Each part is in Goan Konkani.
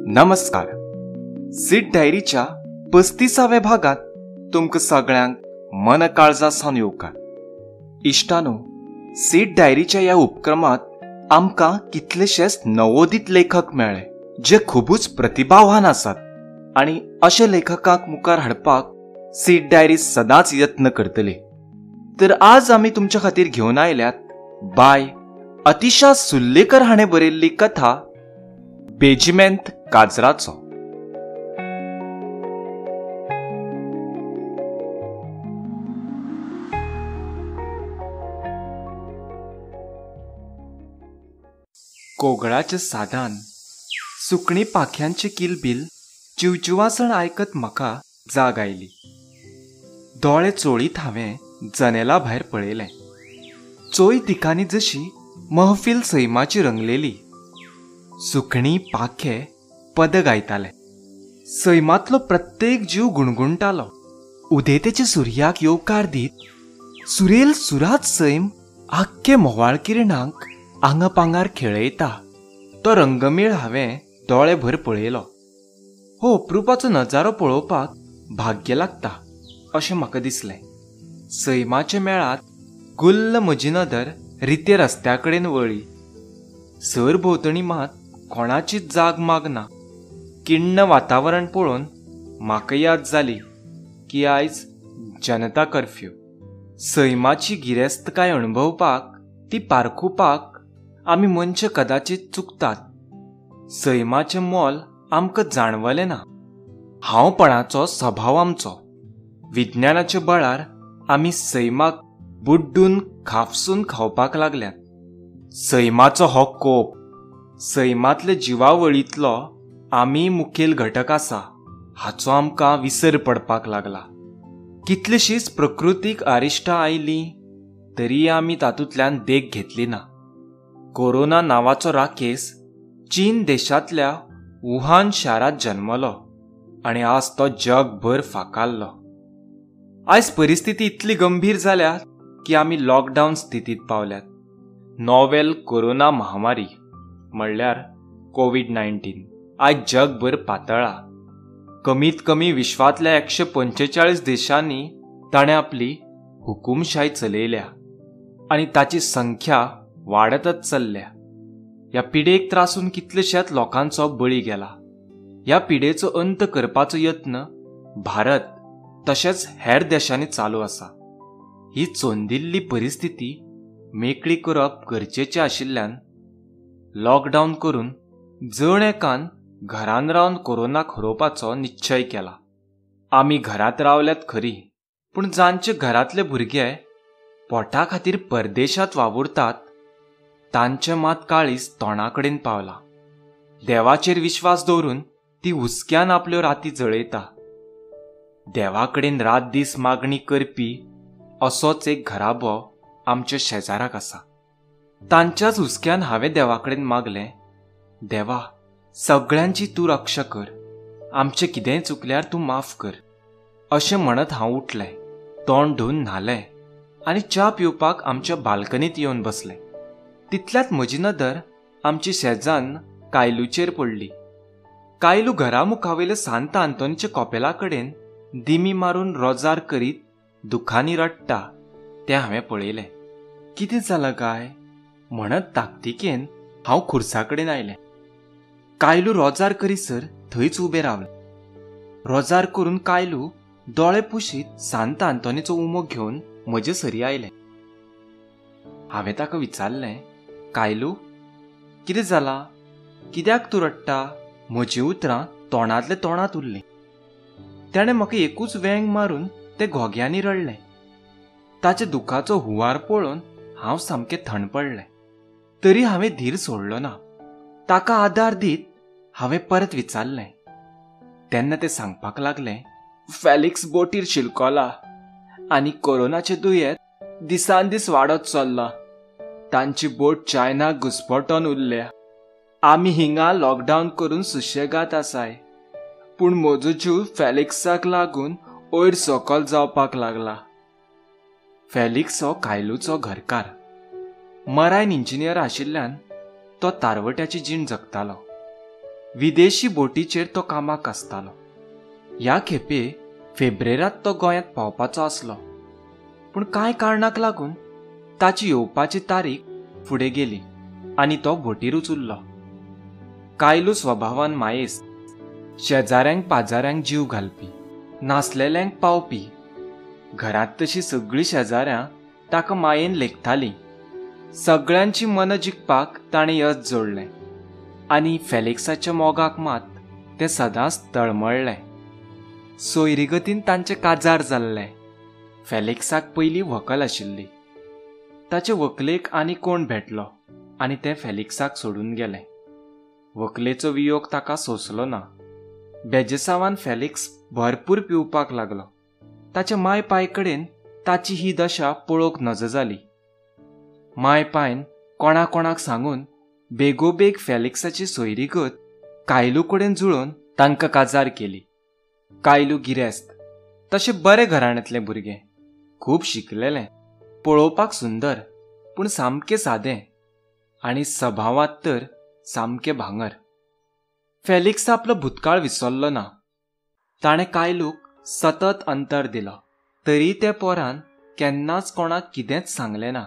नमस्कार. सीट डायरीच्या 35व्या भागात तुमकां सगळ्यांक मन काळजा सावन येवकार. इश्टानो, सीट डायरीच्या ह्या उपक्रमात आमकां कितलेशेच नवोदित लेखक मेळ्ळे जे खुबूच प्रतिभावान आसात आनी अशे लेखकांक मुखार हाडपाक सीट डायरी सदांच यत्न करतली. तर आज आमी तुमच्या खातीर घेवन आयल्यात बाय अतिशा सुर्लेकर हाणें बरयल्ली कथा बेजिमेंत काजराचो. कोगळाचे सादान सुकणी पाख्यांचे किलबील चिवचिवासण आयकत म्हाका जाग आयली. दोळे चोळीत हांवें जनेला भायर पळयलें. चोय दिकांनी जशी महफील सैमाची रंगलेली. सुकणी पाखे पद गायताले. सैमांतलो प्रत्येक जीव गुणगुणटालो. उदेतेच्या सुर्याक येवकार दीत सुरेल सुरात सैम आख्खे म्होवाळ किरणांक आंगापांगार खेळयता. तो रंगमेळ हांवें दोळे भर पळयलो. हो अप्रुपाचो नजारो पळोवपाक भाग्य लागता अशें म्हाका दिसलें. सैमाच्या मेळांत गुल्ल म्हजी नदर रिते रस्त्या कडेन वळ्ळी. सरभोंवतणी मात कोणाचीच जाग मागना. किण्ण वातावरण पळोवन म्हाका याद जाली की आयज जनता कर्फ्यू. सैमाची गिरेस्तकाय अणभवपाक, ती पारखुपाक आमी मनशां कदाचित चुकतात. सैमाचें मोल आमकां जाणवलें ना. हांवपणाचो सभाव आमचो. विज्ञानाच्या बळार आमी सैमाक बुड्डून खापसून खावपाक लागल्यात. सैमाचो हो कोप, सैमांतले जिवावळींतलो आमी मुखेल घटक आसा हाचो आमकां विसर पडपाक लागला. कितलीशीच प्रकृतीक अरिश्टां आयलीं तरी आमी तातूंतल्यान देख घेतली ना. कोरोना नांवाचो राकेस चीन देशांतल्या वुहान शारांत जन्मलो आनी आज तो जगभर फाकाल्लो. आयज परिस्थिती इतली गंभीर जाल्या की आमी लॉकडावन स्थितींत पावल्यात. नॉवेल कोरोना महामारी म्हणल्यार कोवीड-19 आयज जगभर पातळ्ळा. कमीत कमी विश्वांतल्या 145 देशांनी ताणें आपली हुकुमशाय चलयल्या आनी ताची संख्या वाडतच चल्ल्या. ह्या पिडेक त्रासून कितलेश्याच लोकांचो बळी गेला. ह्या पिडेचो अंत करपाचो यत्न भारत तशेंच हेर देशांनी चालू आसा. ही चोंदिल्ली परिस्थिती मेकळी करप गरजेचें आशिल्ल्यान लॉकडावन करून जण एकान घरान रावन कोरोनाक हरोवपाचो निश्चय केला. आमी घरांत रावल्यात खरी, पूण जांचे घरांतले भुरगे पोटा खातीर परदेशांत वावुरतात तांचें मात काळीज तोंडा कडेन पावलां. देवाचेर विश्वास दवरून ती हुसक्यान आपल्यो राती जळयता. देवा कडेन रात दीस मागणी करपी असोच एक घराबो आमच्या शेजाराक आसा. तांच्याच हुसक्यान हांवें देवा कडेन मागलें, देवा सगळ्यांची तूं रक्षा कर, आमचें कितेंय चुकल्यार तूं माफ कर. अशें म्हणत हांव उठलें, तोंड धुवन न्हालें आनी च्या पिवपाक आमच्या बाल्कनींत येवन बसलें. तितल्यात म्हजी नदर आमची शेजान्न कायलूचेर पडली. कायलू घरा मुखावयल्या सांत आंतोनीच्या कॉपेला कडेन दिमी मारून रोजार करीत दुखांनी रडटा तें हांवें पळयलें. कितें जालां काय म्हणत ताकतिकेन हांव खुर्सा कडेन आयलें. कायलू रोजार करीसर थंयच उबें रावलें. रोजार करून कायलू दोळे पुशीत सांत आंतोनीचो उमो घेवन म्हजे सरी आयलें. हांवें ताका विचारलें, कायलू कितें जालां, कित्याक तूं रडटा? म्हजीं उतरां तोंडांतले तोंडांत उरलीं. ताणें म्हाका एकूच वेंग मारून तें घोग्यांनी रडलें. ताच्या दुखाचो हुंवार पळोवन हांव सामकें थंड पडलें. तरी हांवें धीर सोडलो ना. ताका आदार दीत हांवें परत विचारलें. तेन्ना तें सांगपाक लागलें, फेलिक्स बोटीर शिरकोला आनी कोरोनाचें दुयेंत दिसान दीस वाडत चल्लां. तांची बोट चायनाक घुस्पटोन उरल्या. आमी हिंगा लॉकडावन करून सुशेगाद आसाय, पूण म्हजो जीव फेलिक्साक लागून वयर सकल जावपाक लागला. फेलिक्स हो कायलूचो घरकार. मरायन इंजिनियर आशिल्ल्यान तो तारवट्याची जीण जगतालो. विदेशी बोटीचेर तो कामाक आसतालो. ह्या खेपे फेब्रेरांत तो गोंयांत पावपाचो आसलो, पूण कांय कारणाक लागून ताची येवपाची तारीख फुडें गेली आनी तो बोटीरूच उरलो. कायलू स्वभावान मायेस्त, शेजाऱ्यांक पाजाऱ्यांक जीव घालपी, नासलेल्यांक पावपी. घरांत तशी सगळीं शेजाऱ्यां ताका मायेन लेखतालीं. सगळ्यांची मनां जिखपाक ताणें यश जोडलें आनी फेलिक्साच्या मोगाक मात तें सदांच तळमळ्ळें. सोयरीगतीन तांचें काजार जाल्लें. फेलिक्साक पयलीं व्हंकल आशिल्ली. ताचे व्हंकलेक आनी कोण भेटलो आनी तें फेलिक्साक सोडून गेलें. व्हंकलेचो वियोग ताका सोंसलो ना. बेजेसावान फेलिक्स भरपूर पिवपाक लागलो. ताच्या माय पाय कडेन ताची ही दशा पळोवंक नजो जाली. माय पायन कोणा कोणाक सांगून बेगोबेग फेलिक्साची सोयरीगत कायलू कडेन जुळोवन तांकां काजार केली. कायलू गिरेस्त, तशें बरें घराण्यांतलें भुरगें, खूब शिकलेलें, पळोवपाक सुंदर, पूण सामकें सादें आनी सभावांत तर सामकें भांगर. फेलिक्स आपलो भूतकाळ विसरलो ना. ताणें कायलूक सतत अंतर दिलो, तरी त्या पोरान केन्नाच कोणाक कितेंच सांगलें ना.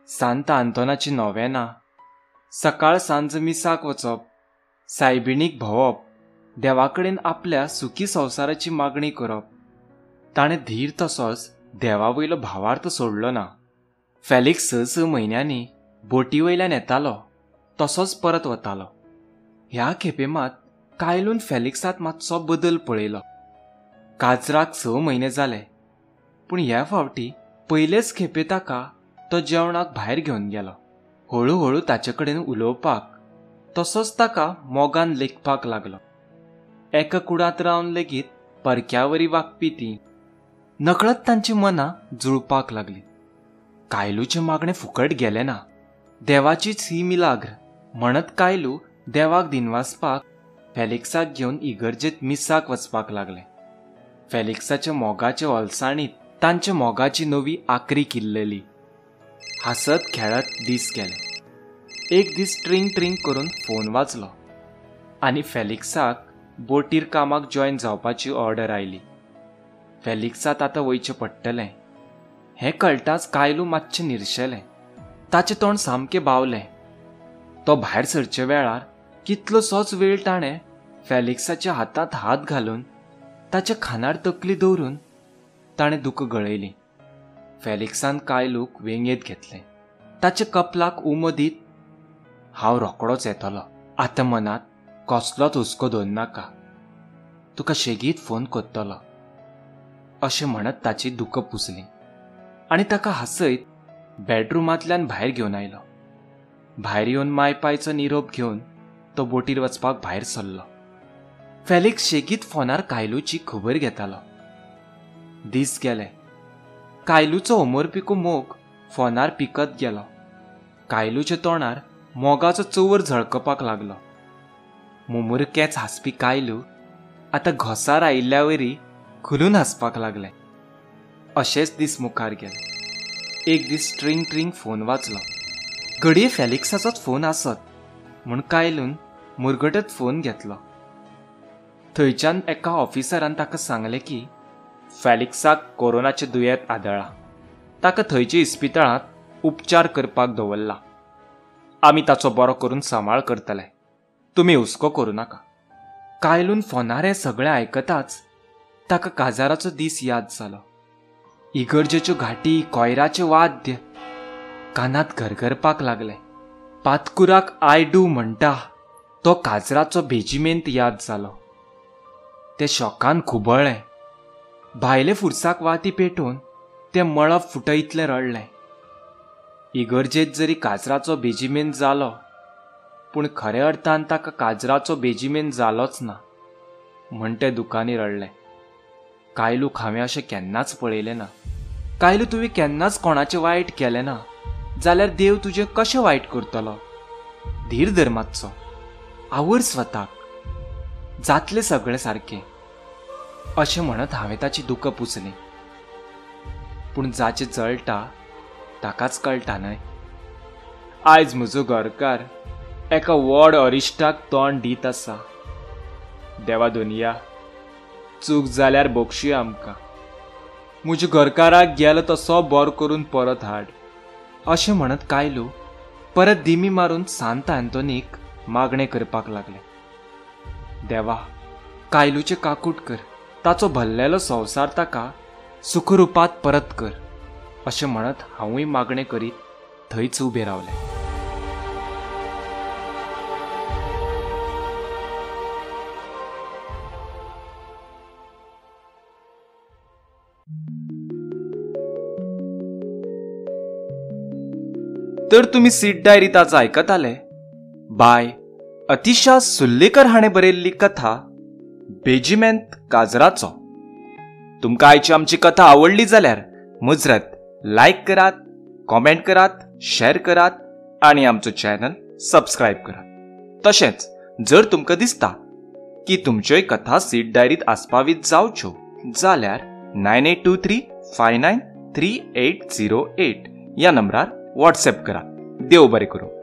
सांत आंतोनाची नोवेना, सकाळ सांज मिसाक वचप, सायबिणीक भोंवप, देवाकडेन आपल्या सुखी संवसाराची मागणी करप. ताणें धीर तसोच देवा वयलो भावार्थ सोडलो ना. फेलिक्स 6 म्हयन्यांनी बोटी वयल्यान येतालो, तसोच परत वतालो. ह्या खेपे मात कायलून फेलिक्सांत मातसो बदल पळयलो. काजराक 6 म्हयने जाले, पूण ह्या फावटी पयलेच खेपे ताका तो जेवणाक भायर घेवन गेलो. हळू हळू ताचे कडेन उलोवपाक तसोच ताका मोगान लेखपाक लागलो. एका कुडांत रावन लेगीत परक्यावरी वागपी ती नकळत तांची मनां जुळपाक लागली. कायलूचें मागणें फुकट गेलें ना. देवाचीच ही मिलाग्र म्हणत कायलू देवाक दिनवासपाक फेलिक्साक घेवन इगर्जेत मिसाक वचपाक लागलें. फेलिक्साच्या मोगाचे ओलसाणीत तांच्या मोगाची नवी आकरी किल्लली. हांसत खेळत दीस गेले. एक दीस ट्रिंग ट्रिंग करून फोन वाजलो आनी फेलिक्साक बोटीर कामाक जॉयन जावपाची ऑर्डर आयली. फेलिक्साक आतां वयचें पडटलें हें कळटाच कायलू मातशें निर्शेलें. ताचें तोंड सामकें बावलें. तो भायर सरचे वेळार कितलोसोच वेळ ताणें फेलिक्साच्या हातांत हात घालून ताच्या खानार तकली दवरून ताणें दुकां गळयलीं. फेलिक्सान कायलूक वेंगेंत घेतलें. ताच्या कपलाक उमो दीत, हांव रोकडोच येतलो, आतां मनांत कसलोच हुस्को दवरनाका, तुका शेगीत फोन करतलो, अशें म्हणत ताची दुकां पुसलीं आनी ताका हांसयत बेडरुमांतल्यान भायर घेवन आयलो. भायर येवन माय पायचो निरोप घेवन तो बोटीर वचपाक भायर सरलो. फेलिक्स शेगीत फोनार कायलूची खबर घेतालो. दीस गेले. कायलूचो अमरपिको मोग फोनार पिकत गेलो. कायलूच्या तोंडार मोगाचो चंवर झळकपाक लागलो. मुमुरकेंच हांसपी कायलू आतां घोसार आयिल्ल्यावरी खुलून हांसपाक लागलें. अशेच दीस मुखार गेले. एक दीस ट्रिंग ट्रिंग फोन वाजलो. घडये फेलिक्साचोच फोन आसत म्हूण कायलून मुरगटत फोन घेतलो. थंयच्यान एका ऑफिसरान ताका सांगलें की फेलिक्साक कोरोनाचें दुयेंत आदळ्ळां, ताका थंयच्या इस्पितळांत उपचार करपाक दवरला, आमी ताचो बरो करून सांबाळ करतले, तुमी हुस्को करूं नाका. कायलून फोनार हें सगळें आयकताच ताका काजाराचो दीस याद जालो. इगर्जेच्यो घांटी, कोयराचें वाद्य कानांत घरघरपाक लागलें. पातकुराक I do म्हणटा तो काजराचो बेजिमेंत याद जालो. तें शॉकान खुबळ्ळें. भायले फुरसाक वाती पेटोवन तें मळब फुटयतलें रडलें. इगर्जेत जरी काजराचो बेजिमेंत जालो, पूण खऱ्या अर्थान ताका काजराचो बेजिमेंत जालोच ना म्हण तें दुकांनी रडलें. कायलूक हांवें अशें केन्नाच पळयलें ना. कायलू, तुवें केन्नाच कोणाचें वायट केलें ना जाल्यार देव तुजें कशें वायट करतलो? धीर धर मातसो, our स्वताक, जातलें सगळें सारकें, अशें म्हणत हांवें ताची दुकां पुसलीं. पूण जाचें जळटा ताकाच कळटा न्हय. आयज म्हजो घरकार एका व्हड अरिश्टाक तोंड दीत आसा. देवा दुनिया, चूक जाल्यार बक्षी आमकां. म्हज्या घरकाराक गेलो तसो बरो करून परत हाड. अशें म्हणत कायलू परत दिमी मारून सांत आंतोनीक मागणें करपाक लागलें. देवा, कायलूचें काकूट कर, ताचो भल्लेलो संवसार ताका सुखरुपात परत कर, अशें म्हणत हांवूय मागणें करीत थंयच उबें रावलें. तर तुमी सीट डायरीत आज आयकताले बाय अतिशा सुर्लेकर हाणें बरयल्ली कथा बेजिमेंत काजराचो. तुमकां आयची आमची कथा आवडली जाल्यार मुजरत लायक करात, कॉमेंट करात, शेअर करात आनी आमचो चॅनल सबस्क्रायब करात. तशेंच जर तुमकां दिसता की तुमच्योय कथा सीट डायरीत आस्पावीत जावच्यो जाल्यार 9823 593808 ह्या नंबरार व्हॉट्सएप करात. देव बरें करूं.